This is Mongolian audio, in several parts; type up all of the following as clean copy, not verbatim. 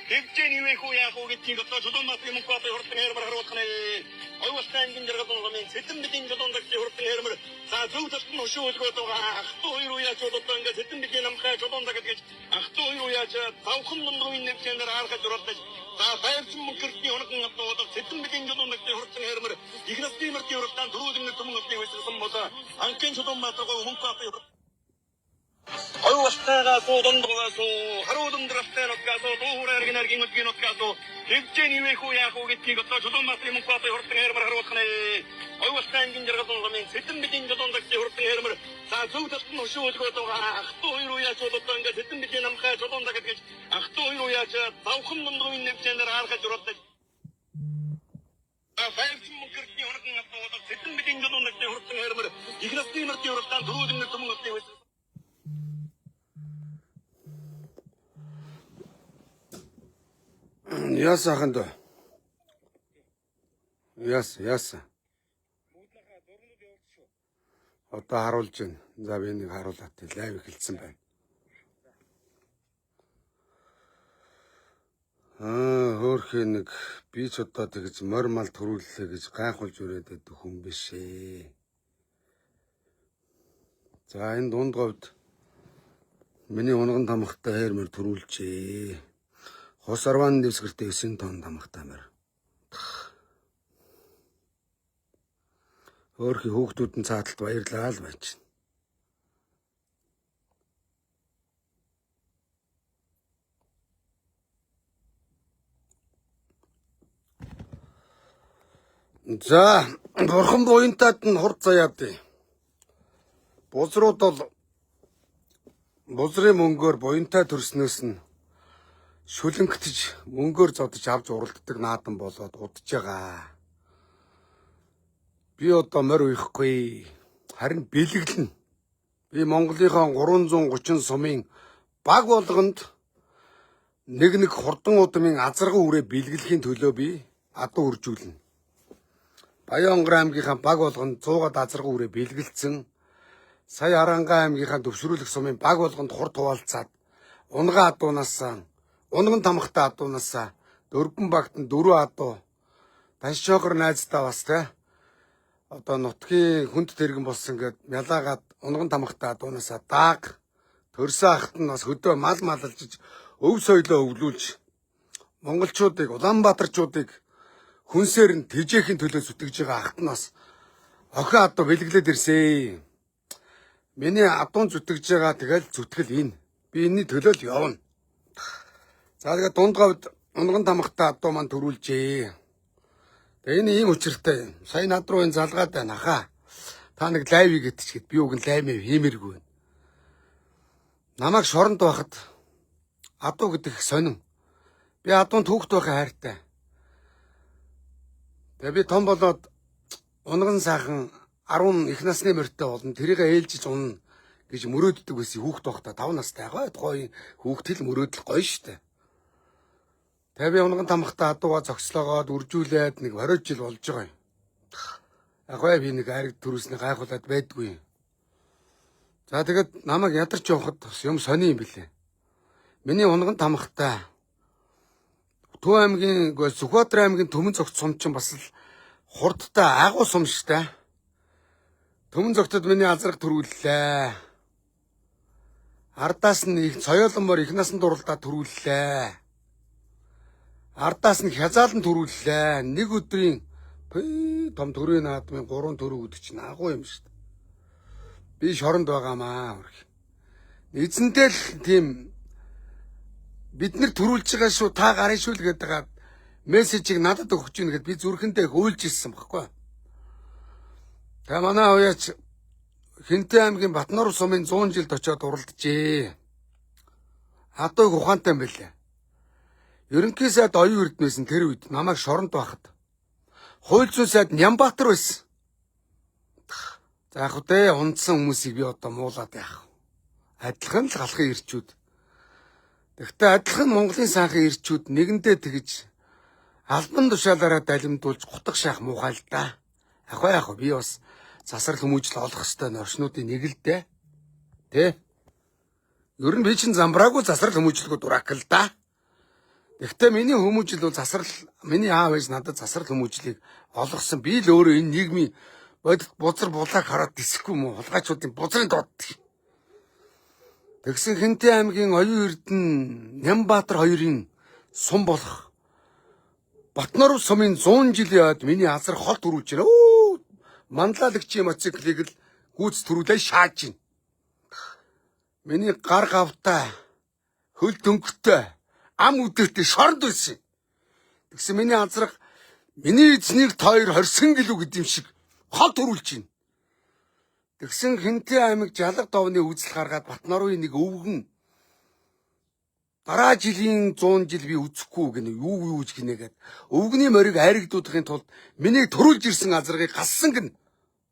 Хэвчээ нивэх үү яах уу гэдгийг одоо Чулуун Баатарын мөнх баатарын хурдан хэрмэр харуулах нэ. Оюултай ангийн жаргал номын Сэлэн бэлгийн чулуун дагчийн хурдан хэрмэр за зөв талд нь хөшөө хөлгөөд байгаа ах トゥ хоёр уяачууд одоо ингээд Сэлэн бэлгийн намхай чулуун дагд гэж ах トゥ хоёр уяач завхан дундууны нэвчэнээр харахад уралдаж за байрсан мөнхөртний унган адуу Сэлэн бэлгийн чулуун дагчийн хурдан хэрмэр их насны мөртийн уралдаан түрүүлэн түмэн одны хэсэгсэн бол анкын Чулуун Баатар гоо мөнх баатарын Оюултайгаа суу дундуугаа суу харуул өндрөлтэй нутгаа суу дууһураар гинэргийн өдгийн нутгаа суу хэвчээ нивэх үү яах уу гэдгийг одоо Чулуун Баатарын мөнх баатарын хурдан хэрмэр харуулах нэ. Оюултай ангийн жаргал номын Сэлэн бэлгийн чулуун дагчийн хурдан хэрмэр за зөв талд нь хөшөө хөлгөөд байгаа ах トゥ хоёр уяачууд одоо ингээд Сэлэн бэлгийн намхай чулуун дагд гэж ах トゥ хоёр уяач завхан дундууны нэвчэнээр харахад уралдаж байрсан мөнхөртний унган адуу Сэлэн бэлгийн чулуун дагчийн хурдан хэрмэр их насны мөртийн уралдаан түрүүлэн түмэн одны хэсэг Яасан ахын дөө? Яасан, яасан. Одоо харуулж байна. За би нэг харуулаад тий live эхэлсэн байна. Аа, хөөхий нэг би ч одоо тэгж морь мал төрүүллээ гэж гайхуулж үрээд байдаг хүн биш ээ. За энэ дунд говьд миний унган тамхтай хайр мөр төрүүлжээ. Хос арван дэвсгэртэй 9 тонн тамхтай морь. Хөөхий хүүхдүүд нь цааталт баярлаа л байж. За, бурхан буянтад нь хурд заяад. Бузрууд бол бузрын мөнгөөр буянтай төрснөөс нь шүлэнгэтж мөнгөөр зодож авч уралддаг наадан болоод удаж байгаа. Би одоо морь уяхгүй. Харин бэлэглэнэ. Би Монголынхаа 330 сумын баг болгонд нэг нэг хурдан удмын азарган үрээ бэлгэлэхийн төлөө би адуу үржүүлнэ. Баян-Онгор аймгийнхаа баг болгонд 100-аад азарган үрээ бэлгэлцэн. Сая Харангаа аймгийнхаа төвшрүүлэх сумын баг болгонд хурд хуваалцаад унгаа адуунаас унган тамхтай адуунаас дөрвөн багт нь дөрвөн адуу Даншоогор найздаа бас те одоо нутгийн хүнд тэргэн болсон гэд ялаагаад унган тамхтай адуунаасаа дааг төрсөн ахт нь бас хөдөө мал малалжиж өв соёлоо өвлүүлж монголчуудыг Улаанбаатарчуудыг хүнсээр нь тэжээхийн төлөө зүтгэж байгаа ахт нь бас охин адуу бэлгэлээд ирсэн. Миний адуун зүтгэж байгаа тэгэл зүтгэл энэ. Би энэний төлөө л явна. За тэгээд дунд говьд унган тамхтай адуу маань төрүүлжээ. Тэгээ энэ ийм учиртай. Сая над руу энэ залгаад байна хаа. Та нэг live хийгээд ч гэд би уг нь live хиймээргүй. Намайг шоронд байхад адуу гэдэг их сонин. Би адуун түүхт байхын хайртай. Тэгээ би том болоод унган сайхан 10 их насны морьтой болно. Тэрийг ээлжиж унна гэж мөрөөддөг байсан хүүхд байхдаа 5 настай гоё гоё хүүхд л мөрөөдөл гоё штэ. Тэгээ би унган тамхтай адууга зогслоогоод үржүүлээд нэг 20 жил болж байгаа юм. Яг гой би нэг айраг төрүүлсний гайхуулаад байдгүй. За тэгээд намайг ядарч явахад бас юм сони юм билээ. Миний унган тамхтай Төв аймгийн Сүхбаатар аймгийн Түмэн зогт сум чинь бас л хурдтай агуу сум штэ. Түмэн зогтод миний азраг төрүүллээ. Ардаас нь их соёолон их насанд уралдаа төрүүллээ. Ардаас нь хязаалан төрүүллээ. Нэг өдрийн том төрийн наадмын 3 төрөв гэдэг чинь агуу юм шүү дээ. Би шоронд байгаамаа. Эзэнтэй л тийм бид нэр төрүүлж байгаа шүү та гарын шүү л гэдэг байгаа мессежийг надад өгч гин гэд би зүрхэндээ хөөлж ирсэн баггүй. Тэгээ манай уяач Хинтээ аймгийн Батнор сумын 100 жилд очиод уралджээ. Адууг ухаантай юм байлээ. Ерөнхий сайд оюун эрдэнэ байсан тэр үед намайг шоронд байхад хууль зүйн сайд Нямбатар байсан. За яг үдэ ундсан хүмүүсийг би одоо муулаад яах вэ? Адилхан л галахын ирчүүд. Тэгвэл адилхан Монголын санхын ирчүүд нэгэндээ тэгж албан тушаалаараа далимдуулж гутаг шаах муухай л да. Яг би бас засрал хүмүүжил олох хэвээр норшнуудын нэг л дээ. Тэ? Ер нь би чинь замбраагүй засрал хүмүүжлгүй дурак л да. Гэхдээ миний хүмүүжил бол засрал, миний аав ээж надад засрал хүмүүжлийг олгосон. Би л өөрөө энэ нийгмийн бодит бузар булааг хараад дисэхгүй юм уу? Хулгайчуудын бузрын доод. Тэгсэн Хэнтийн аймгийн Оюун Эрдэнэ Нямбатар хоёрын сум болох Батноров сумын 100 жилийн ойд миний азар хол төрүүлж байна. Өө манлайлагчийн мотоциклийг л гүйц төрүүлээ шааж байна. Миний гар гавтай, хөл дөнгөтэй, ам үдээтэй шоронд байсан. Тэгсэн миний азраг миний эзнийг та хоёр хорьсон гэлүү гэдэг юм шиг хол төрүүлж байна. Тэгсэн Хэнтийн аймаг Жалга довны үзэл гаргаад Батнорын нэг өвгөн дараа жилийн 100 жил би үзэхгүй гэнэ юу юу гэж гинэ гэд өвгөний морийг айрагдуулахын тулд миний төрүүлж ирсэн азаргыг галсан гин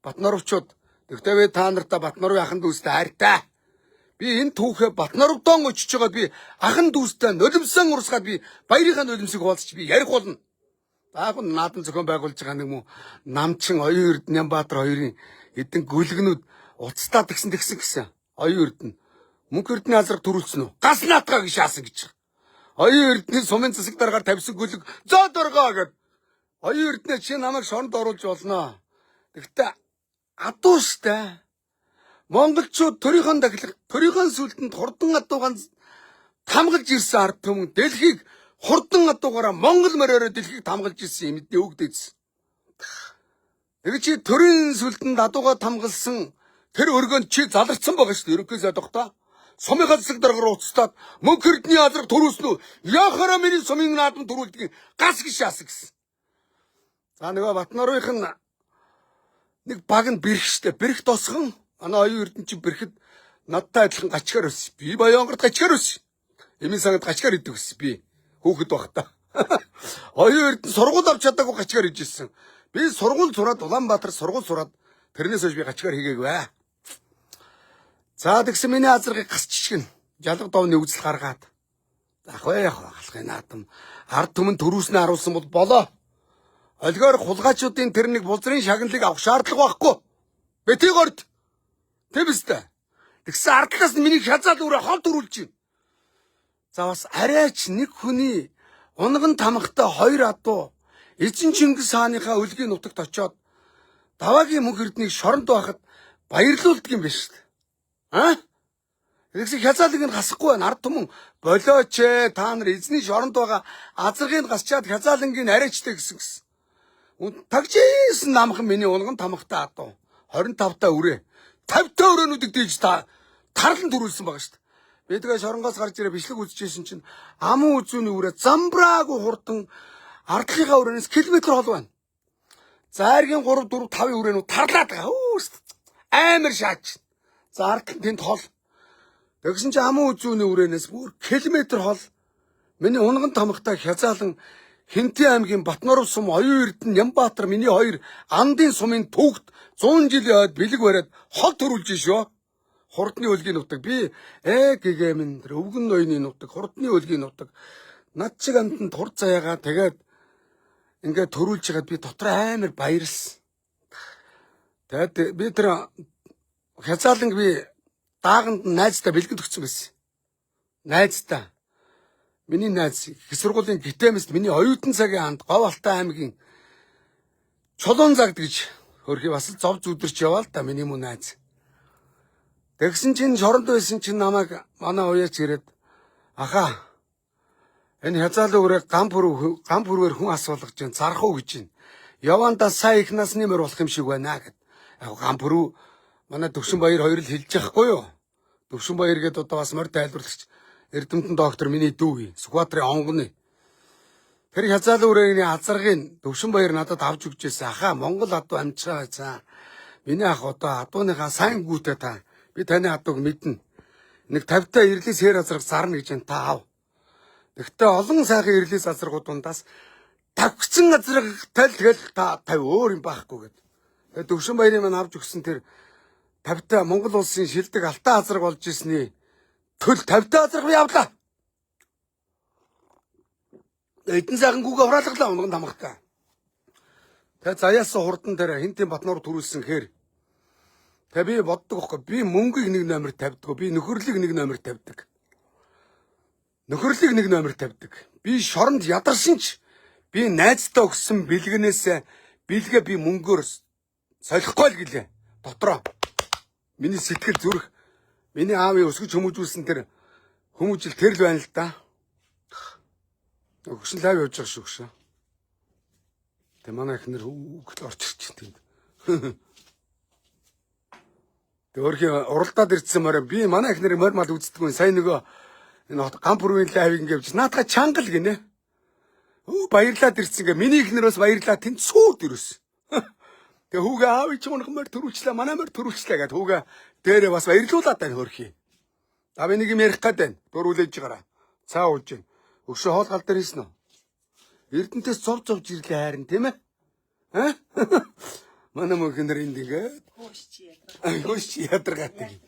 Батноровчууд. Тэгтээ би та нартаа Батнорын ахан дүүстэй хайртай. Би энэ түүхээ Батноровдон очиж байгаад би ахан дүүстэй нулимсан урсгаад би баярынхаа нулимсыг хуваалцаж би ярих болно. За яг наадам зохион байгуулж байгаа нэг мөн намчин Оюун Эрдэнэ Нямбатар хоёрын эдэн гүлгнүүд уцтаа тэгсэн тэгсэн гэсэн. Оюун Эрдэнэ Мөнх Эрдэнэ азраг төрүүлсэн үү? Гас наатгаа гэж шаасан гэж. Оюун Эрдэнэ сумын засаг даргаар тавьсан гүлэг зоо доргоо гэд. Оюун Эрдэнэ чи намайг шоронд оруулж болно. Тэгтээ адуу штэ. Монголчууд төрийнхөн дахлах, төрийнхөн сүлтэнд хурдан адуугаан тамгалж ирсэн ард түмэн дэлхийг хурдан адуугаараа Монгол мориороо дэлхийг тамгалж ирсэн юм эдний үг дэжсэн. Тэгээ чи төрийн сүлтэнд адуугаа тамгалсан тэр өргөнд чи заларсан байгаа шүү дээ. Ерөнхий сайд та. Сумынхаа засаг даргаар уцтаад Мөнх Эрдэнийн азраг төрүүлсэн үү? Яхаараа миний сумын наадам төрүүлдэг гас гэж шаасан гэсэн. За нөгөө Батнорынх нь нэг баг нь бэрх штэ. Бэрх тосгон. Манай Оюун Эрдэнэ чи бэрхэд надтай адилхан гачгаар байсан. Би Баянгарт гачгаар байсан. Эмийн сангад гачгаар идэг байсан би. Хүүхэд байхдаа. Оюун Эрдэнэ сургууль авч чадаагүй гачгаар ижсэн. Би сургууль сураад Улаанбаатар сургууль сураад тэрнээс хойш би гачгаар хийгээгүй. За тэгсэн миний азаргыг гасчихгэн. Жалга довны үзэл гаргаад. Ах вэ яг халахын наадам. Ард түмэн төрүүснээ харуулсан бол болоо. Олигоор хулгайчуудын тэр нэг бузрын шагналыг авах шаардлага байхгүй. Бити горд. Тийм үстэй. Тэгсэн ардлаас нь миний хязаал үрээ хол төрүүлж байна. За бас арайч нэг хүний унган тамхтай хоёр адуу эзэн Чингис хааныхаа өлгийн нутагт очиод даваагийн мөнх эрднийг шоронд байхад баярлуулдаг юм биш үү? А? Тэгсэн хязаалыг нь гасахгүй байна. Ард түмэн болооч ээ та нар эзний шоронд байгаа азаргыг гасчаад хязаалангийн арайчтай гэсэн гэсэн. Тагжсэн намхан миний унган тамхтай адуу 25 та үрээ 50 та өрөөнүүдийг дийж та тарлан төрүүлсэн байгаа шүү дээ. Би тэгээ шоронгоос гарч ирээ бичлэг үзчихсэн чинь аман үзүүний үрээ замбраагүй хурдан ардлынхаа өрөөнөөс километр хол байна. Зайргийн 3 4 5 өрөөнүүд тарлаад байгаа. Амар шаач. За ард нь тэнд хол. Тэгсэн чинь аман үзүүний өрөөнөөс бүр километр хол миний унган тамхтай хязаалан Хэнтийн аймгийн Батноров сум Оюун Эрдэнэ Нямбатар миний хоёр андын сумын түүхт 100 жилийн ойд бэлэг бариад хол төрүүлж шүү. Хурдны өлгийн нутаг би гэгээмэн тэр өвгөн ноёны нутаг хурдны өлгийн нутаг над чиг амтанд хур заяагаа тэгээд ингээд төрүүлж хагаад би дотор амар баярлсан. Тэгээд би тэр хязааланг би дааганд найздаа бэлгэд өгсөн байсан. Найздаа. Миний найз их сургуулийн гитэмэст миний оюутан цагийн анд Говь Алтай аймгийн Чулуун загд гэж хөрхи бас л зов зүдэрч яваа л да миний мөн найз. Тэгсэн чинь шоронд байсан чинь намайг манай уяач ирээд ахаа энэ хязаалын үрээ гам пүрвээр хүн асуулгаж чинь зарах уу гэж чинь. Явандаа сая их насны мөр болох юм шиг байна гэд. Яг гам пүрүү манай Төвшин Баяр хоёр л хэлж яахгүй юу? Төвшин Баяр гээд одоо бас морь тайлбарлагч эрдэмтэн доктор миний дүү Сүхбаатарын онгоны. Тэр хязаалын үрээний азаргыг Төвшин Баяр надад авч өгч байсан. Ахаа Монгол адуу амжгаа байсан. Миний ах одоо адууныхаа сайн гүйтэй та. Би таны адууг мэднэ. Нэг 50 та ирлээс хээр азарга зарна гэж энэ та ав. Тэгтээ олон сайхан ирлээс азаргууд дундаас тавьчихсан азарга тал тэгэл та 50 өөр юм байхгүй гэд. Тэгээ Төвшин Баярын маань авч өгсөн тэр 50 та Монгол улсын шилдэг алтан азарга болж ирсний төл 50 та азарга би авлаа. Эдэн сайхан гүгэ хураалгалаа унган тамхтай. Тэгээ заяасан хурдан дээр Хинтийн Батнор төрүүлсэн хэр. Тэгээ би боддог байхгүй. Би мөнгийг нэг номер тавьдаг. Би нөхөрлийг нэг номер тавьдаг. Нөхөрлийг нэг номер тавьдаг. Би шоронд ядарсан ч би найздаа өгсөн бэлгэнээс бэлгээ би мөнгөөр солихгүй л гэлээ. Дотроо. Миний сэтгэл зүрх миний аавын өсгөж хүмүүжүүлсэн тэр хүмүүжил тэр л байна л да. Өгшин live явж байгаа шүү өгшөө. Тэг манай эхнэр үгэл орж ирж чинь тэнд. Тэг өөрхийн уралдаад ирсэн морь би манай эхнэр морь мал үздэггүй. Сайн нөгөө энэ гам бүрийн live ингэ явж наадха чангал гинэ. Өө баярлаад ирсэн гэ. Миний эхнэр бас баярлаа тэнд сууд ирсэн. Тэг хүүгээ аав чи унах морь төрүүлчлээ манай морь төрүүлчлээ гэд хүүгээ дээрээ бас баярлуулад байна хөөрхий. За би нэг юм ярих гээд байна. Дөрвөлээж гараа. Цаа ууж байна. Өгшөө хоол гал дээр хийсэн үү? Эрдэнтээс зов зовж ирлээ хайрын тийм ээ? Аа? Манай мөнхөнөр энд ингээд хөөш ядаргаатай.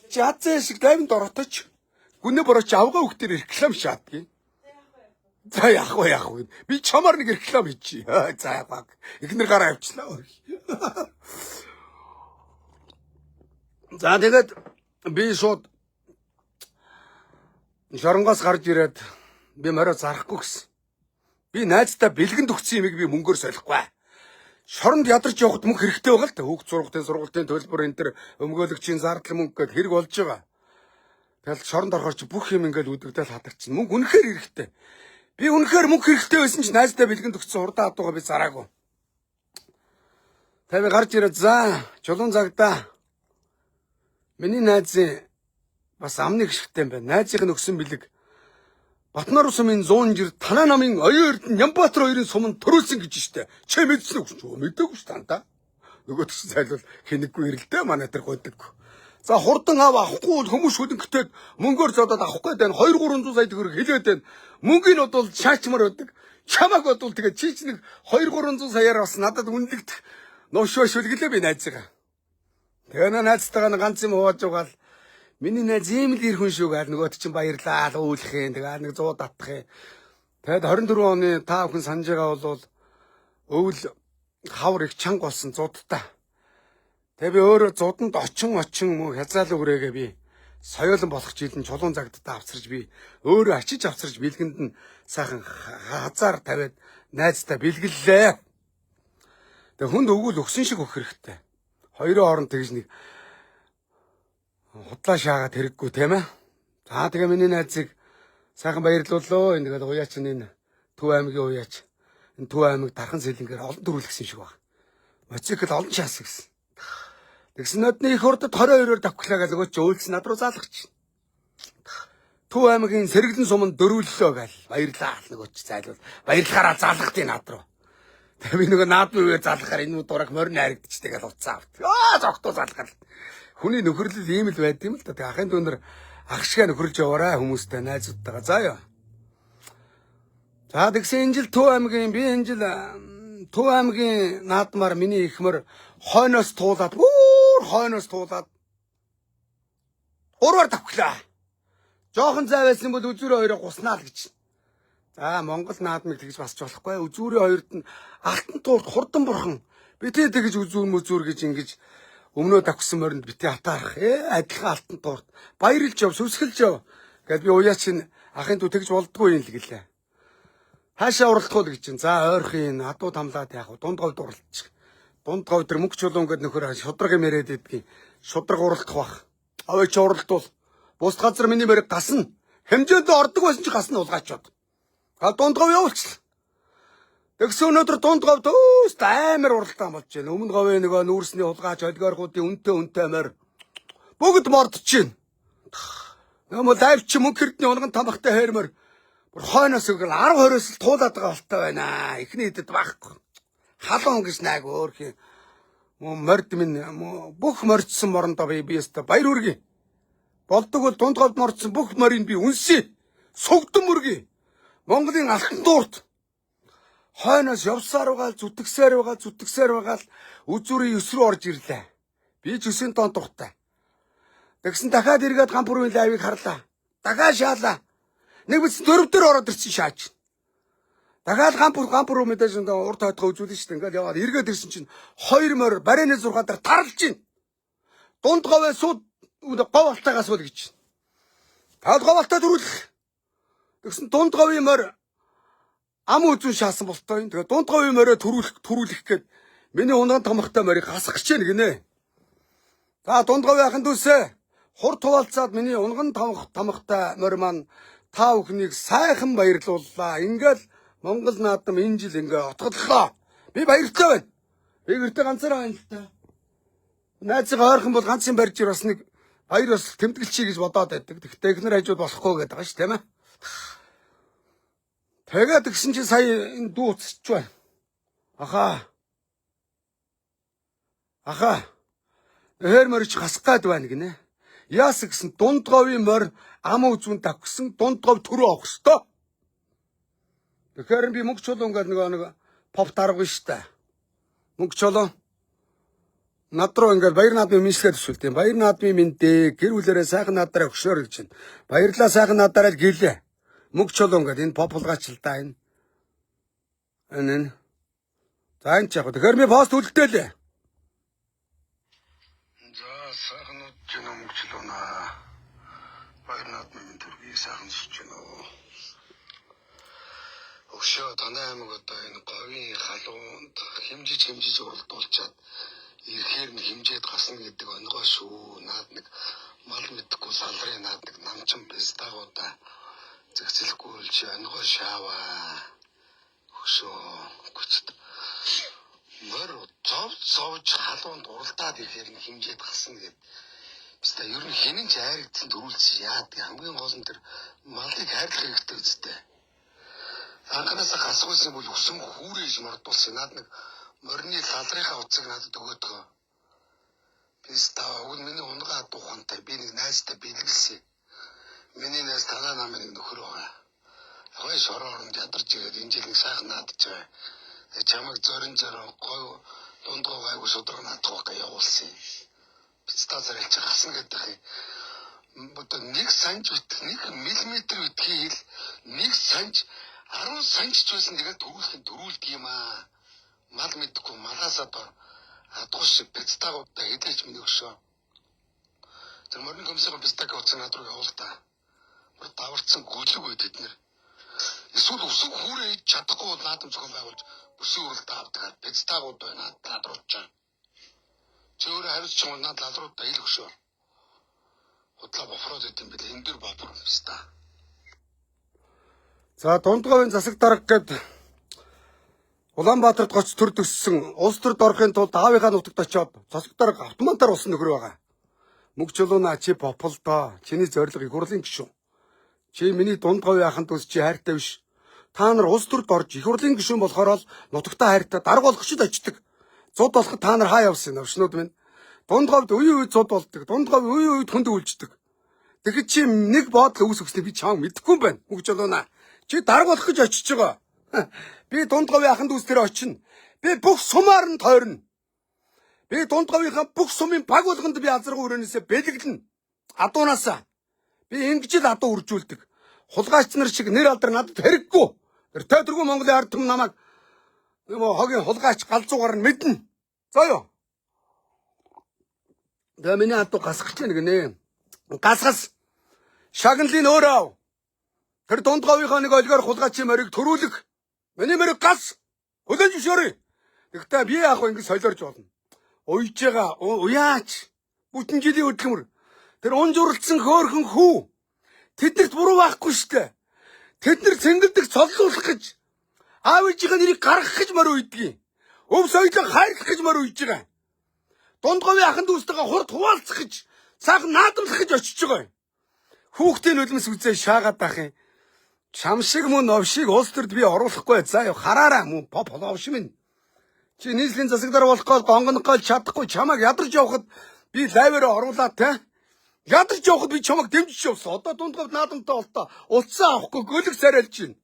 Чи азаа шиг лайвнд ороточ. Гүнэ борооч авгаа хөхтөр реклам шаадгийг. За яах вэ яах вэ? Би чамаар нэг реклам хийчихье. За яах вэ? Эхнэр гараа авчлаа. За тэгээд би шууд шоронгоос гарч ирээд би морио зарахгүй гэсэн. Би найздаа бэлгэнд өгсөн юмыг би мөнгөөр солихгүй. Шоронд ядарч явахад мөнгө хэрэгтэй байгаа л та. Хүүхд сургалтын төлбөр энэ төр өмгөөлөгчийн зардал мөнгө гэд хэрэг болж байгаа. Тэгэл шоронд орохоор чи бүх юм ингээл үдэгдэл хадарчин. Мөнгө үнэхээр хэрэгтэй. Би үнэхээр мөнгө хэрэгтэй байсан чи найздаа бэлгэнд өгсөн хурдан адуугаа би зараагүй. Тэг би гарч ирээд за чулуун загдаа. Миний найзын бас амны гიშгтэй юм байна. Найзынх нь өгсөн бэлэг Батнар сумын 160 Танаа намын оюун эрдэнэ Нямбатар хоёрын сум нь төрүүлсэн гэж штэ. Чи мэдсэн үү? Чи мэдээгүй ш тантаа. Нөгөө төсөн зайлвал хинэггүй ирэлтэй манай тэр гуйдаг. За хурдан ав авахгүй бол хүмүүс шүлэнгтэй мөнгөөр зодоод авахгүй байна. 2 300 сая төгрөг хэлээд байна. Мөнгөний бодвол шаачмар байдаг. Чамааг бодвол тэгээ чи ч нэг 2 300 саяар бас надад үнэлэгдэх новшоо шүлгэлээ би найзгаа. Тэгээ найзтайгаа ганц юм хувааж угаал миний найз ийм л ир хүн шүү гээл нөгөөт чинь баярлаа л уулах юм. Тэгээ нэг 100 татах юм. Тэгэд 24 оны та бүхэн санаж байгаа бол өвөл хавар их чанга болсон зудтай. Тэгээ би өөрөө зуданд очин мөн хязаал үрээгээ би соёолон болох жилэн чулуун загдтаа авцарч би өөрөө ачиж авцарч бэлгэнд нь сайхан хазаар тавиад найздаа бэлгэллээ. Тэгээ хүнд өгвөл өгсөн шиг өгөх хэрэгтэй. Хоёрын хооронд тэгж нэг худлаа шаагаад хэрэггүй тийм ээ. За тэгээ миний найзыг сайхан баярлууллаа. Энэ тэгэл уяач энэ Төв аймгийн уяач. Энэ Төв аймаг Дархан сэлэнгээр олон төрүүлсэн шиг баг. Мотоцикл олон шаас гэсэн. Тэгсэн нодны их урдад 22-оор давхлаа гэж өгөөч өөлс над руу заалгач. Төв аймгийн сэргэлэн суманд дөрвөллөө гал баярлаа л нөгөөч зайлвал баярлахаараа залгахтыг над руу. Тэгээ би нөгөө наадмын үеэр залгахаар энэ дураг морин харагдчихдаг гал уцаа авт. Аа зогтоо залгал. Хүний нөхөрлөл ийм л байд юм л да. Тэгээ ахын дүүнер ах шигээ нөхөрлж яваарай хүмүүстэй найзуудтайгаа. За ёо. За тэгсэн энэ жил Төв аймгийн би энэ жил Төв аймгийн наадмаар миний ихмэр хойноос туулаад бүр хойноос туулаад гурваар давхлаа. Жохон зай байсан бол үзүүрээ хоёроо гуснаа л гэж. За Монгол наадмыг тэгж басч болохгүй. Үзүүрээ хоёрт нь алтан туурт хурдан бурхан. Битээ тэгж үзүүр мүзүүр гэж ингэж өмнөө давхсан моринд битээ хатаарах. Адилхан алтан туурт. Баярлж яв, сүсгэлж яв. Гэт би уяа чинь ахын дүү тэгж болдгоо юм л гэлээ. Хаашаа уралдах уу гэж чинь. За ойрхон адуу тамлаад яах вэ? Дунд говьд уралдчих. Дунд говь төр мөнгө чулуун гэд нөхөр шудраг юм яриад идэгин. Шудраг уралдах бах. Аваа чи уралдвал бус газар миний морийг гасна. Хэмжээнд ордог байсан чи гасна улгаачод. А дунд говь явуулчихлаа. Тэгсэн өнөөдөр дунд говьд өөст амар уралдаан болж байна. Өмнө говийн нөгөө нүүрсний хулгайч олигархуудын үнэтэй морь бүгд мордож байна. Нөмө лайв чи мөнгө хэрдний унган тамхтай хайрмор бүр хойноос өгөл 10 20-оос л туулаад байгаа болтой байна. Эхний хэдэд байхгүй. Халуун гэж найг өөрхийн морд минь бүх мордсон морондоо би өстө баяр хүргэе. Болдог бол дунд говьд мордсон бүх морийг би үнсье. Сугдан мөргий. Монголын алтан дуурт хойноос явсаар байгаа зүтгэсээр байгаа зүтгэсээр байгаа л үзүүрийн 9 рүү орж ирлээ. Би ч 9 тон тухтай. Тэгсэн дахиад эргээд гампурын лайвыг харлаа. Дахиад шаалаа. Нэг биз 4 дээр ороод ирсэн шаач. Дахиад гампур мэдээж урд хойдгоо үзүүлнэ шүү дээ. Ингээл яваад эргээд ирсэн чинь 2 морь барайны 6 дээр тарлж байна. Дунд говь сууд говь алтайгаас бол гэж. Тал говь алтай төрүүлэх. Тэгсэн дунд говийн морь ам үзүүн шаасан болтой. Тэгээ дунд говийн морио төрүүлэх гээд миний унаан томхтой морийг гасах гэж байна гинэ. За дунд говийн ахын дүүсээ хурд хуваалцаад миний унган томхтой морь маань та бүхнийг сайхан баярлууллаа. Ингээл Монгол наадам энэ жил ингээ отголлоо. Би баяртай байна. Би гэртээ ганцаараа байна л та. Найзгаа ойрхон бол ганц юм барьж ир бас нэг баяр бас тэмдэглэчихье гэж бодоод байдаг. Тэгтээ эхнэр хажууд болохгүй гэдэг байгаа ш тийм ээ. Тэгээд тэгсэн чинь сая энэ дүү уцчих байна. Ахаа. Ахаа. Ээр морь чи гасах гад байна гинэ. Яасан гэсэн дунд говийн морь ам үзүүн давхсан дунд говь төрөө авах ёстой. Тэгэхээр би мөнгө чулуун гэдэг нөгөө нэг поп дарга штэ. Мөнгө чулуун над руу ингээд баяр наадмын мэдлэгээр төсвөлт юм. Баяр наадмын мэндээ гэр бүлээрээ сайхан наадаараа хөшөөр гэж байна. Баярлалаа сайхан наадаараа л гэлээ. Мөнгө чулуун гэдэг энэ поп хулгайч л да энэ. Энэ. За энэ ч яг. Тэгэхээр би пост үлдээлээ. За сайхан нууд ч юм мөнгө чулуунаа. Баяр наадмын мэнд төргийг сайхан зүсэж байна уу. Өгшөө танай аймаг одоо энэ говийн халуунд хэмжиж уралдуулчаад ирэхээр нь хэмжээд гасна гэдэг онгой шүү. Наад нэг мал мэдхгүй салрын наад нэг намчин пистагуудаа зэгцлэхгүй л чи онгой шааваа. Өгшөө гүчд. Морь зов зовж халуунд уралдаад ирэхээр нь хэмжээд гасна гэд. Биста ер нь хинэн ч айрагдсан төрүүлсэн яадаг хамгийн гол нь тэр малыг хайрлах хэрэгтэй үстэй. Анхнаасаа гасгуулсан бол өсөн хүүрээж мордуулсан. Наад нэг морины лалрынхаа утсыг надад өгөөдгөө. Биста уг нь миний унгаа адуухантай би нэг найзтай бэлгэлсэн. Миний найз танаа намын нэг нөхөр байгаа. Хой шороо оронд ядарч ирээд энэ жил нэг сайхан наадж байгаа. Тэгээ чамайг зорин зорин гой дундгоо гайгүй шудраг наадах байх явуулсан. Биста зэрэг чи гасна гэдэг юм. Одоо нэг санж битэх, нэг миллиметр битгий хэл, нэг санж 10 санж ч байсан тэгээд төрүүлэх нь төрүүлдэг юм аа. Мал мэдхгүй малаасаа дор адгуу шиг пистагуудаа хэдэж миний өгшөө. Тэр морины комиссийн пистаг утсыг над руу явуул та. Мөр даварцсан гөлөг байд тэд нэр. Эсвэл өсөг хүүрээ хийж чадахгүй бол наадам зохион байгуулж бүсийн уралдаа авдаг. Пистагууд байна над руу чаа. Чи өөрөө хариуц ч юм уу над лалруудаа хэл өгшөө. Худлаа бофроод идэм бэл энэ дэр бофор писта. За дундговын засаг дарга гэд Улаанбаатарт гоц төр төссөн улс төрд орохын тулд аавынхаа нутагт очиод засаг дарга автоматар болсон нөхөр байгаа. Мөнгө чулуунаа чи бополдоо. Чиний зорилго их хурлын гишүүн. Чи миний дунд говийн ахын дүүс чи хайртай биш. Та нар улс төрд орж их хурлын гишүүн болохоор л нутагтаа хайртай дарга болох ч очдог. Зуд болоход та нар хаа явсан новшнууд минь. Дунд говьд үе үе зуд болдог. Дунд говь үе үед хүнд үлждэг. Тэгэхэд чи нэг боодол өвс өгснө би чам мэдэхгүй юм байна. Мөнгө чулуунаа. Чи дарга болох гэж очиж байгаа. Би дунд говийн ахын дүүс дээр очино. Би бүх сумаар нь тойрно. Би дунд говийнхаа бүх сумын баг болгонд би азарган өрөөнөөсөө бэлэглэнэ. Адуунаасаа. Би ингэж л адуу үржүүлдэг. Хулгайч нар шиг нэр алдар надад хэрэггүй. Тэр тойргүй Монголын ард түмэн намайг юм хогийн хулгайч галзуугаар нь мэднэ. За юу. Тэгээ миний адуу гасах гэж байна гинэ. Гасгас. Шагналын өөрөө ав. Тэр дунд говийнхоо нэг олигоор хулгайчийн морийг төрүүлэх. Миний морийг гас. Хүлээн зөвшөөрье. Тэгэхдээ би яах вэ ингэ солиорж болно. Уйж байгаа уяач. Бүтэн жилийн хөдөлмөр. Тэр унж уралдсан хөөхөн хүү. Тэднэрт буруу байхгүй штэ. Тэд нар цэнгэлдэх цоллуулах гэж аав ээжийнхээ нэрийг гаргах гэж морь уйдгийг. Өв соёлоо хайрлах гэж морь уйж байгаа. Дунд говийн ахын дүүстэйгээ хурд хуваалцах гэж сайхан наадамлах гэж очиж байгаа юм. Хүүхдийн нулимс үзээ шаагаад байх юм. Чам шиг мөн новшиг улс төрд би оруулахгүй. За юу хараараа мөн поп новш минь. Чи нийслэлийн засаг дарга болох гол гонгонох гол чадахгүй чамайг ядарч явахад би лайваараа оруулаад те. Ядарч явахад би чамайг дэмжиж явсан. Одоо дунд говьд наадамтай болтоо утсаа авахгүй гөлөг царайлж байна.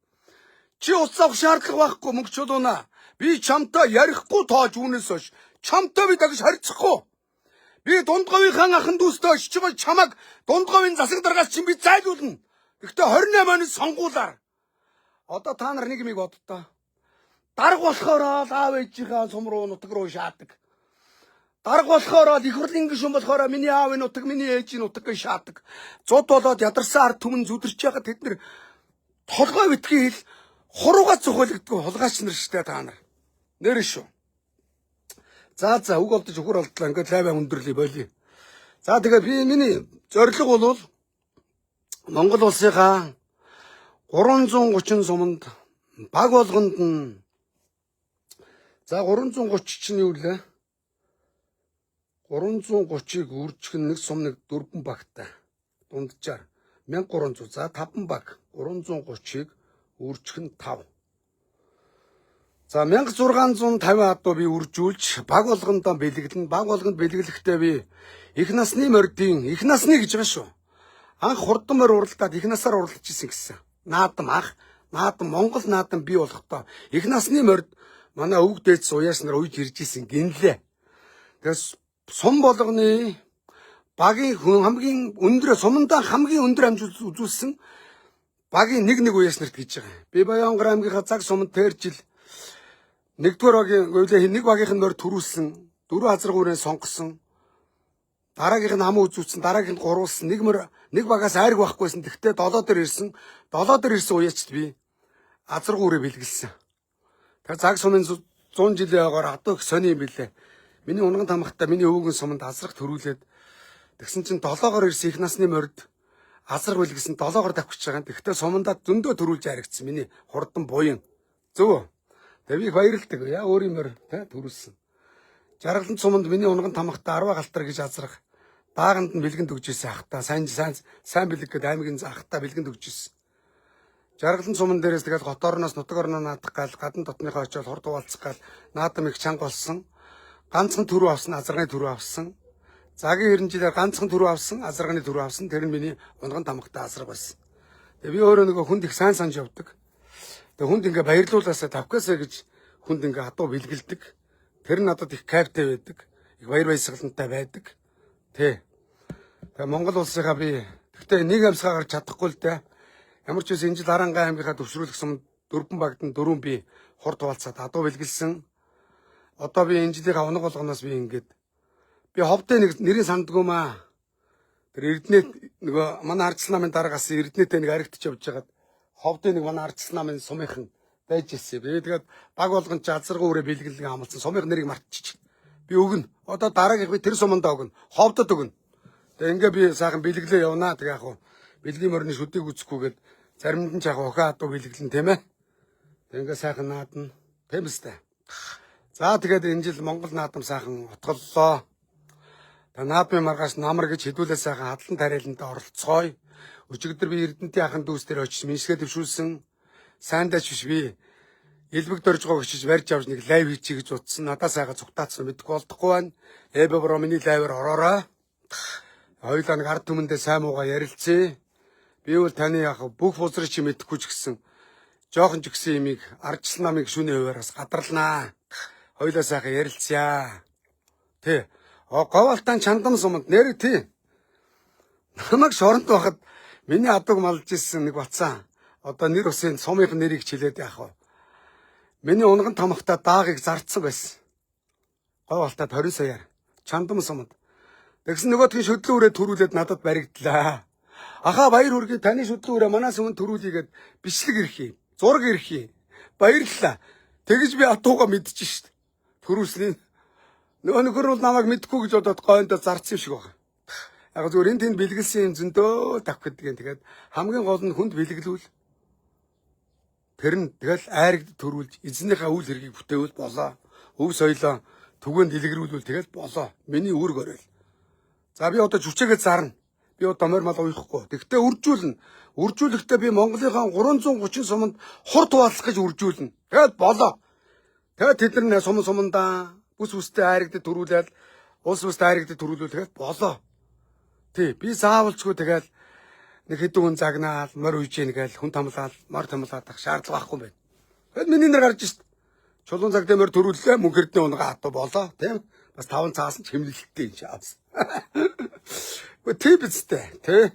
Чи утас авах шаардлага байхгүй мөнгө чулуунаа. Би чамтай ярихгүй тоож үүнээс хойш чамтай би дагж харьцахгүй. Би дунд говийнхаа ахын дүүстэй очиж байгаа чамайг дунд говийн засаг даргаас чинь би зайлуулна. Гэхдээ 28 оны сонгуулаар. Одоо та нар нэг юмыг боддоо. Дарга болохоор л аав ээжийнхээ сум руу нутаг руу шаадаг. Дарга болохоор л их хурлын гишүүн болохоор миний аавын нутаг, миний ээжийн нутаг гэж шаадаг. Зуд болоод ядарсан ард түмэн зүдэрч байхад тэд нар Толгой битгий хэл хурууга цохиулагддаг хулгайч нар штэ та нар. Нэр шүү. За за үг олдож үхэр олдлоо ингээд лайваа өндөрлөе болиё. За тэгээ би миний зорилго бол Монгол улсынхаа 330 суманд баг болгонд нь за 330 чинь юу лээ? 330-ыг үржих нь нэг сум нэг дөрвөн багтай. Дунджаар 1300. За 5 баг 330-ыг үржих нь 5. За 1650 адуу би үржүүлж баг болгондоо бэлэглэн. Баг болгонд бэлэглэхдээ би их насны мордын их насны гэж байгаа шүү. Анх хурдан морь уралдаад их насаар уралдаж исэн гэсэн. Наадам анх наадам Монгол наадам бий болохдоо их насны морд манай өвөг дээдс уяас нар уйж ирж исэн гинлээ. Тэгээс сум болгоны багийн хүн хамгийн өндөр сумандаа хамгийн өндөр амжилт үзүүлсэн багийн нэг нэг уяас нарт гэж байгаа. Би Баянгар аймгийнхаа цаг суманд тэр жил нэгдүгээр багийн үгүй нэг багийнх нь морь төрүүлсэн, дөрөв азаргуурын сонгосон. Дараагийнх нь хам үзүүлсэн, дараагийнх нь гурвуулсан. Нэг морь нэг багаас айраг байхгүйсэн. Тэгтээ долоо дээр ирсэн. Долоо дээр ирсэн уяачд би азаргуурыг бэлгэлсэн. Тэр цаг сумын 100 жилийн ойгоор адуу их сони юм билээ. Миний унган тамхтай миний өвгөн суманд азрах төрүүлээд тэгсэн чинь долоогоор ирсэн их насны морд азрах бэлгэлсэн долоогоор давхиж байгаа. Тэгтээ сумандаа зөндөө төрүүлж харагдсан миний хурдан буян. Зөв үү? Тэгээ би их баярлдаг. Яа өөрийн морь тэ төрүүлсэн. Жаргалан суманд миний унган тамхтай 10 галтар гэж азрах дааганд нь бэлгэнд өгч ирсэн ахта сайн сайн сайн бэлэг гэдэг аймгийн ахта бэлгэнд өгч ирсэн. Жаргалан суман дээрээс тэгэл хот орноос нутаг орноо наадах гал гадна дотныхоо очиод хурд хуваалцах гал наадам их чанга болсон. Ганцхан түрүү авсан, азарганы түрүү авсан. Загийн 90 жилээр ганцхан түрүү авсан, азарганы түрүү авсан. Тэр нь миний унган тамхтай азраг байсан. Тэгээ би өөрөө нөгөө хүнд их сайн санаж явдаг. Тэгээ хүнд ингээ баярлуулаасаа тавхгаасаа гэж хүнд ингээ адуу бэлгэлдэг. Тэр нь надад их кайфтай байдаг. Их баяр баясгалантай байдаг. Тэ. Тэгээ Монгол улсынхаа би гэхдээ нэг амьсгаа гарч чадахгүй л дээ. Ямар ч үсэн энэ жил Арангаан аймгийнхаа төвшрүүлэх сум дөрвөн багт нь дөрвөн би хурд хуваалцаад адуу бэлгэлсэн. Одоо би энэ жилийнхаа унаг болгоноос би ингээд би ховдын нэг нэрийг санддгүй маа. Тэр Эрдэнэт нөгөө манай ардчилсан намын дараагаас Эрдэнэтэй нэг аригтж явж байгаад ховдын нэг манай ардчилсан намын сумынхан байж ирсэн. Би тэгээд баг болгон чи азарган үрээ бэлгэлэг амлсан. Сумынх нэрийг мартчих. Би өгнө. Одоо дараагийнх би тэр сумандаа өгнө. Ховдод өгнө. Тэгээ ингээ би сайхан бэлгэлээ явнаа. Тэгээ яг хуу бэлгийн морины шүдийг үзэхгүйгээд заримд нь ч яг охин адуу бэлгэлэн тийм ээ. Тэгээ ингээ сайхан наадна. Тийм үстэй. За тэгээд энэ жил Монгол наадам сайхан утгаллоо. Та наадмын маргааш намар гэж хэдүүлээ сайхан хадлан тариалантай оролцгоё. Өчигдөр би Эрдэнтийн ахын дүүс дээр очиж миншгээ дэвшүүлсэн. Сайндаач биш би Илбэг доржгоо өчиж барьж авч нэг лайв хийчихье гэж утсан. Надаа сайхан цугтаацсан мэдэхгүй болдохгүй байна. Эбэ бро миний лайваар ороорой. Хоёулаа нэг ард түмэндээ сайн муугаа ярилцъя. Би бол таны яг бүх бузрыг чи мэдэхгүй ч гэсэн жоохон ч гэсэн имийг ардчилсан намыг шүний хуваараас гадарлнаа. Хоёулаа сайхан ярилцъя. Тэ. Говалтан чандам суманд нэр тий. Намайг шоронд байхад миний адууг малж ирсэн нэг бацаан. Одоо нэр усын сумынх нэрийг чилээд яах вэ? Миний унган томхтой даагийг зарцсан байсан. Говалтад 20 саяар чандам суманд. Тэгсэн нөгөөдхийн шөдлөн үрээ төрүүлээд надад баригдлаа. Ахаа баяр хүргэе таны шөдлөн үрээ манаас өмнө төрүүлийгээд бичлэг ирэх юм. Зураг ирэх юм. Баярлалаа. Тэгэж би адууга мэдчихэж шít. Төрүүлсний нөгөө нөхөр бол намайг мэдхгүй гэж бодоод гойндоо зарцсан юм шиг байна. Яг зүгээр энэ тэнд бэлгэлсэн юм зөндөө тавх гэдэг юм. Тэгээд хамгийн гол нь хүнд бэлгэлүүл. Тэр нь тэгэл айрагд төрүүлж эзнийхээ үйл хэргийг бүтээвэл болоо. Өв соёлоо түгээн дэлгэрүүлвэл тэгэл болоо. Миний үүрэг орой. За би одоо жүчээгээ зарна. Би одоо морь мал уяхгүй. Тэгтээ үржүүлнэ. Үржүүлэхдээ би Монголынхаа 330 суманд хурд хуваалцах гэж үржүүлнэ. Тэгэл болоо. Тэгээд тэд нар сум сумандаа бүс бүстэй айрагдад төрүүлээд улс бүстэй айрагдад төрүүлвэл тэгэл болоо. Тий, би заавалчгүй тэгэл нэг хэдэн хүн загнаал, морь уйж ийн гээл хүн тамлаал, морь тамлаад ах шаардлага байхгүй юм байна. Тэгэд миний нэр гарч шít. Чулуун цаг дээр морь төрүүллээ, мөнх эрдний унгаа атуу болоо, тийм. Бас таван цаасан ч хэмнэлттэй юм чи авсан. Гэхдээ тий бидтэй, тий.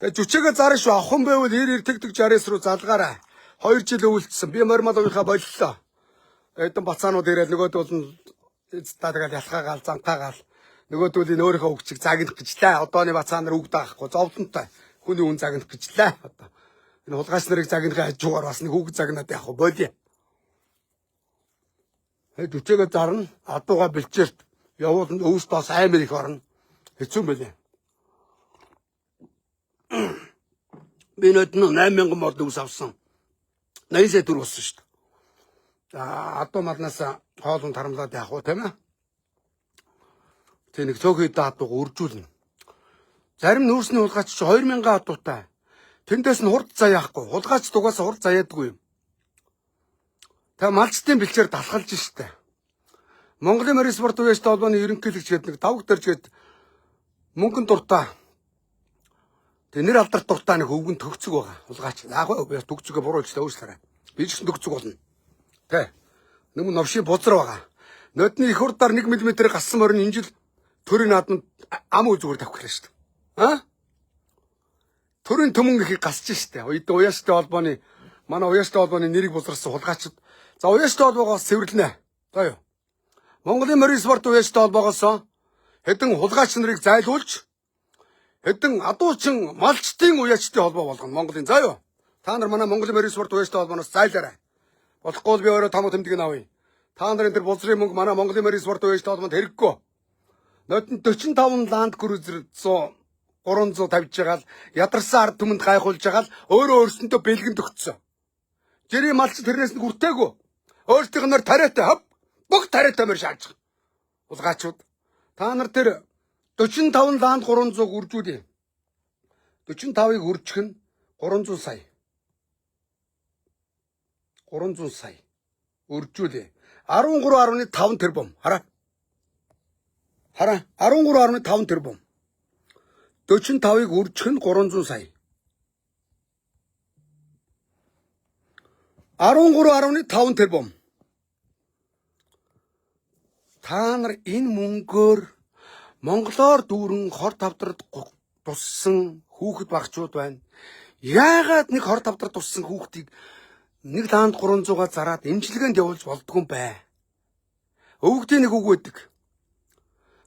Тэгээ жүчээгээ зарна шүү. Авах юм байвал 90 90 тэг тэг 69 рүү залгаарай. 2 жил өвөлдсөн. Би морь мал уяхаа боллоо. Хэдэн бацаанууд ирээд нөгөөдөл нь та тэгэл ялхаагаал, занхаагаал нөгөөдөл нь өөрийнхөө үгчийг загнах гэж лээ. Одооны бацаан нар үг даахгүй зовлонтой. Хүний үн загнах гэж лээ. Одоо Энэ хулгайч нарыг загнахын хажуугаар бас нэг хүүхэд загнаад явах уу болио. Хэд үчээгээ зарна, адууга бэлчээрт явуулна, өвс дос аймар их орно. Хэцүү юм байлээ. Би нөт нь 8000 мод өвс авсан. 80 сая төгрөг болсон шүү дээ. За адуу малнаас хоолун тарамлаад явах уу тийм ээ. Тэг нэг цөөхөн хэдэн адууг үржүүлнэ. Зарим нүүрсний хулгайч чи 2000 адуутай. Тэндээс нь хурд заяахгүй. Хулгайч дугаас хурд заяадгүй юм. Тэг малчдын бэлчээр далхалж штэ. Монголын морин спорт үеэстэй холбооны ерөнхийлөгч гэдэг нэг давг дэрж гээд мөнгөн дуртай. Тэг нэр алдарт дуртай нэг өвгөн төгцөг байгаа. Хулгайч. Яг гоо төгцөгөө буруу хэлсэн өөрчлөөрэй. Би ч гэсэн төгцөг болно. Тэ. Нүм новшийн бузар байгаа. Нодны их хурдаар 1 мм гассан морин энэ жил төрийн наадманд ам үзүүр тавих гэлээ шүү дээ. А? Төрийн төмөн ихийг гасч штэ. Уяаштай холбооны манай уяаштай холбооны нэрийг бузарсан хулгайчид. За уяаштай холбоогоос цэвэрлэнэ. За юу. Монголын морин спорт уяаштай холбоогоос хэдэн хулгайч нарыг зайлуулж хэдэн адуучин малчдын уяачдын холбоо болгоно Монголын. За юу. Та нар манай Монголын морин спорт уяаштай холбооноос зайлаарай. Болохгүй бол би өөрөө том тэмдэг нь авъя. Та нарын тэр бузрын мөнгө манай Монголын морин спорт уяаштай холбоонд хэрэггүй. Нодон 45 Land Cruiser 100 300 тавьж байгаа л ядарсан ард түмэнд гайхуулж байгаа л өөрөө өөрсөндөө бэлгэн төгтсөн. Жирийн малч тэрнээс нь хүртээгүй. Өөрсдийнх нь тариатай хоп бүх тариатай мөр шааж. Улгаачууд та нар тэр 45 Land 300 үржүүлье. 45-ыг үржих нь 300 сая. 300 сая. Үржүүлье. 13.5 тэрбум. Хараа. Хараа 13.5 тэрбум. 45-ыг үржих нь 300 сая. 13.5 тэрбум. Та нар энэ мөнгөөр монголоор дүүрэн хор тавдрад туссан хүүхэд багчууд байна. Яагаад нэг хор тавдрад туссан хүүхдийг нэг лаанд 300-аа зараад эмчилгээнд явуулж болдгүй юм бэ? Өвгдийн нэг үг байдаг.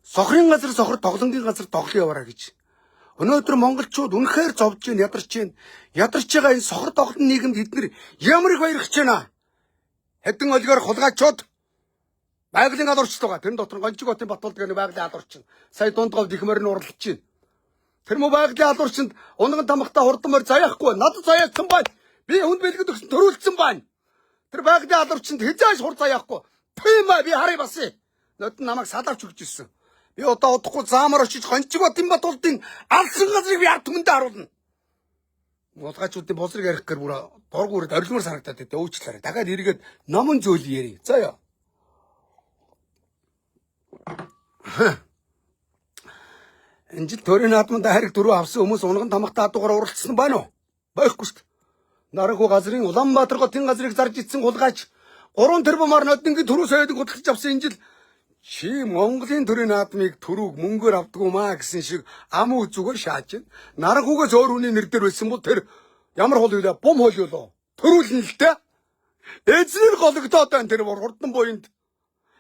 Сохрын газар сохор, тоглонгийн газар тоглон яваараа гэж. Өнөөдөр монголчууд үнэхээр зовж гин, ядарч гин. Ядарч байгаа энэ сохор тоглон нийгэмд эднэр ямар их баярхаж байна. Хэдэн олигоор хулгайчууд байгалийн алуурч байгаа. Тэр дотор Гонжиг хотын Батулд гэх нэг байгалийн алуурч. Сая дунд говьд их морин урлаж байна. Тэр мө байгалийн алуурчинд унган тамхтай хурдан морь заяахгүй. Надад заяасан байна. Би хүнд бэлгэд өгсөн төрүүлсэн байна. Тэр байгалийн алуурчинд хизээш хур заяахгүй. Тийм ба би харъя басъя. Нодон намайг салавч өгч ирсэн. Би одоо удахгүй заамар очиж Гонжиг хотын Батулдын алсан газрыг би ард түмэндээ харуулна. Хулгайчуудын бузрыг ярих гэр бүр дург үрээд орилмор санагдаад байдаа уучлаарай. Дахиад эргээд номон зөөл ярий. За ёо. Энэ жил төрийн наадманд хайрыг дөрөв авсан хүмүүс унган тамхтай адуугаар уралдсан байна уу? Байхгүй шүү дээ. Наранхүү газрын Улаанбаатар хотын газрыг зарж ицсэн хулгайч 3 тэрбумаар ноднингийн төрөө соёлыг худалдаж авсан энэ жил чи Монголын төрийн наадмыг төрүүг мөнгөөр авдгүй маа гэсэн шиг ам үзүүгээр шааж байна. Наранхүүгээс өөр хүний нэр дээр байсан бол тэр ямар хол юу вэ? Бум хол юу лөө? Төрүүлнэ л дээ. Эзнэр гологдоод байна тэр хурдан буянд.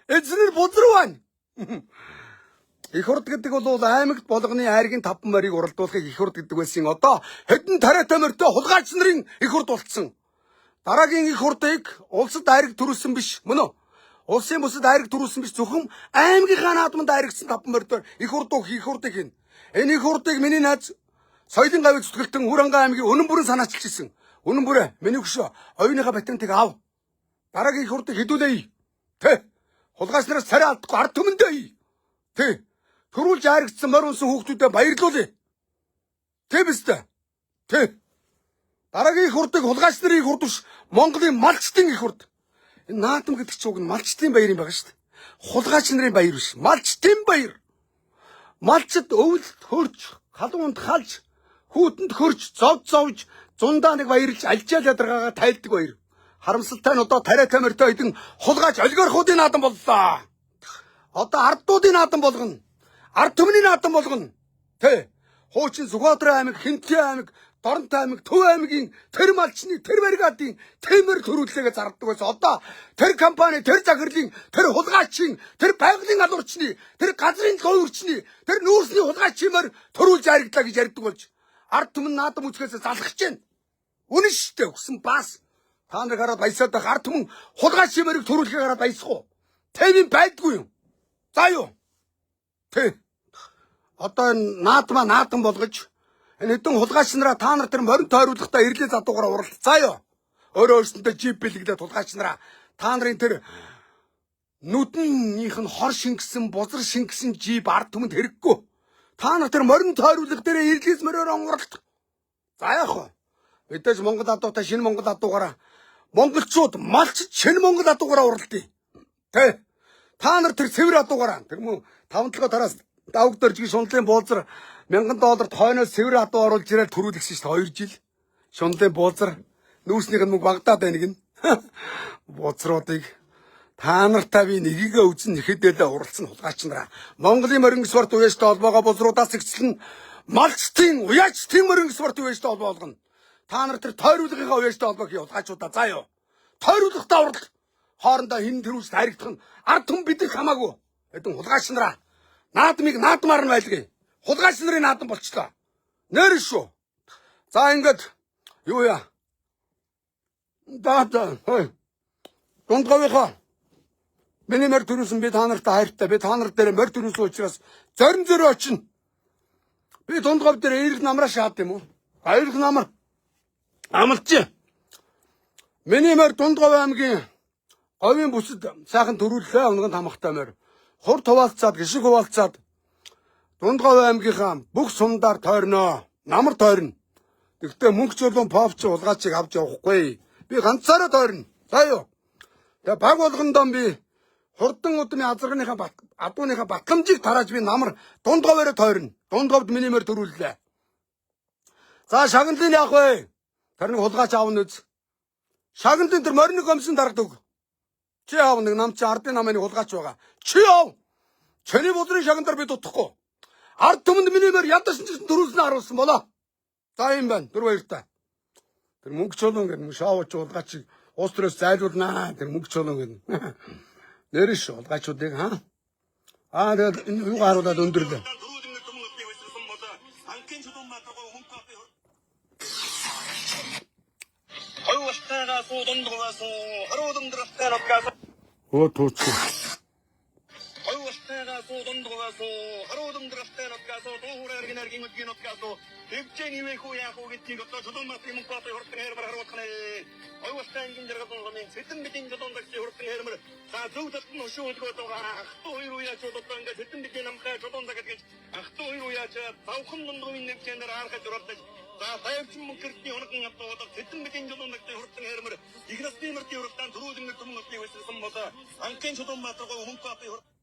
Эзнэр бузар байна. Их хурд гэдэг бол аймагт болгоны айргийн 5 морийг уралдуулахыг их хурд гэдэг байсан. Одоо хэдэн тариатай морьтой хулгайч нарын их хурд болцсон. Дараагийн их хурдыг улсад айраг төрүүлсэн биш мөн үү? Улсын бусад айраг төрүүлсэн биш зөвхөн аймгийнхаа наадманд айрагсан 5 морьтой их хурд их хурдыг хийнэ. Энэ их хурдыг миний найз соёлын гавь зүтгэлтэн Хүранга аймгийн үнэн бүрэн санаачилж ирсэн. Үнэн бүрээ миний хөшөө оюуныхаа патентыг ав. Дараагийн их хурдыг хэдүүлээ. Тэ. Хулгайч нараас царай алдахгүй ард түмэндээ. Тэ. Төрүүлж айрагдсан морь унсан хүүхдүүдэд баярлуулъя. Тэ биз дээ. Тэ. Дараагийн их хурдыг хулгайч нарын их хурд биш Монголын малчдын их хурд. Энэ наадам гэдэг чинь уг нь малчдын баяр юм байгаа шүү дээ. Хулгайч нарын баяр биш. Малчдын баяр. Малчд өвөлд хөрч, халуунд халж, хүүтэнд хөрч, зов зовж, зундаа нэг баярлж алжаал ядаргаагаа тайлдаг баяр. Харамсалтай нь одоо тариатай морьтой хэдэн хулгайч олигархуудын наадам боллоо. Одоо ардуудын наадам болгоно. Ард түмний наадам болгоно. Тэ. Хуучин Сүхбаатар аймаг, Хинтээ аймаг, Доронт аймаг, Төв аймгийн тэр малчны, тэр бригадын тэмэр төрүүллээгээ зарддаг байсан. Одоо тэр компани, тэр захирлын, тэр хулгайчийн, тэр байгалийн алуурчны, тэр газрын луйварчны, тэр нүүрсний хулгайчийн морь төрүүлж айрагдлаа гэж ярьдаг болж ард түмэн наадам үзэхээс залхаж байна. Үнэн штэ өгсөн бас. Та нар хараад баясаад байх ард түмэн хулгайч морийг төрүүлэхээ хараад баясах уу? Тэм юм байдгүй юм. За юу? Тэ. Одоо энэ наадмаа наадам болгож энэ хэдэн хулгайч нараа та нар тэр морин тойруулахдаа ирлээ задуугаараа уралд. За юу? Өөрөө өөрсөндөө жип бэлгэлээд хулгайч нараа та нарын тэр нүднийх нь хор шингэсэн, бузар шингэсэн жип ард түмэнд хэрэггүй. Та нар тэр морин тойруулах дээрээ ирлээс мориор онгорлох. За яах вэ? Мэдээж Монгол адуутай шинэ Монгол адуугаараа монголчууд малч шинэ Монгол адуугаараа уралдъя. Тэ. Та нар тэр цэвэр адуугаараа тэр мөн 5 7 тараас давг дөржиг шунлын буулзар 1000 долларт хойноос цэвэр адуу оруулж ирээд төрүүлгсэн шүү дээ 2 жил. Шунлын буулзар нүүрснийх нь мөнгө багадаад байна гин. Бууцруудыг та нартай би нэгийг үзэн нэхэдэлээ уралцсан хулгайч нараа. Монголын морин спорт уяжтай холбоогоо бузруудаас ихчлэн малчтын уяачтын морин спорт уяжтай холбоо болгоно. Та нар тэр тойруулгынхаа уяжтай холбоог хий хулгайчудаа заа юу. Тойруулгатай урал хоорондоо хин тэрүүс таригдах нь ард түмэн бидэрт хамаагүй. Хэдэн хулгайч нараа наадмыг наадмаар нь байлгая. Хулгайч нарын наадам болчлоо. Нэр шүү. За ингээд юу яа? Да да. Хой. Дундговийнхоо миний морь төрүүлсэн би та нартай хайртай. Би та нар дээр морь төрүүлсэн учраас зорин зөрөө очино. Би дундгов дээр эерэг намраа шаад юм уу? Баярх намар. Амлчи. Миний морь Дундгов аймгийн говийн бүсэд сайхан төрүүллээ. Унган тамхтай морь. Хурд хуваалцаад, гişиг хуваалцаад Дундгов аймгийнхаа бүх сумдаар тойрноо. Намар тойрно. Тэгвэл мөнгө чулуун повч улгаачийг авч явахгүй. Би ганцаараа тойрно. За юу. Тэгээ баг болгондоо би хурдан удмын азарганыхаа адууныхаа батламжийг тарааж би намар Дундговоор тойрно. Дундговд миний морь төрүүллээ. За шагналын яах вэ? Тэр нэг хулгайч аавна үз. Шагналын тэр морины комиссын дарагд өг. Чи аав нэг нам чи ардын намын хулгайч байгаа. Чи аав. Чиний бузрын шагналаар би дутахгүй. Ард түмэнд миний морь ядсан ч гэсэн төрүүлсэн харуулсан болоо. За юм байна. Түр баяртай. Тэр мөнгө чулуун гэдэг шоуч хулгайчийг уус төрөөс зайлуулнаа. Тэр мөнгө чулуун гэдэг. Нэрш хулгайчуудыг ха. Аа тэгээд энэ юугаар харуулад өндөрлөө. Түрүүлэн түмэн өдний хөлсөн бол анкын чулуун матрагой хүмүүст хоёултайгаа суудандгаас харууландрахтай нутгаас Өө тууч. хоёултайгаа суудандгаас харууландрахтай нутгаас дуурайргийн эргийн өдгийн нутгаас төвчэн ивэхүү яах уу гэдгийг одоо чулуун матрын мөнгө баатар хурдан хэрмэр харуулах нэ. Хоёултай ангийн жаргал номын сэтэн битэн чулуун дагч хурдан хэрмэр за зөв талд нь өшөө өдгөө байгаа ах トゥ хоёр уяач одоо ингээд сэтэн битэн намхай чулуун дагд гэж ах トゥ хоёр уяач завхан дундгын нэвчэндэр аархаж уралдаж за тавьчин мөнгөртний унган авдаг сэтэн битэн чулуун дагч хурдан хэрмэр их насны мөртийн уралдаан түрүүлэн түмэн өдний хөлсөн бол анкын чулуун матрагой хүмүүст баатар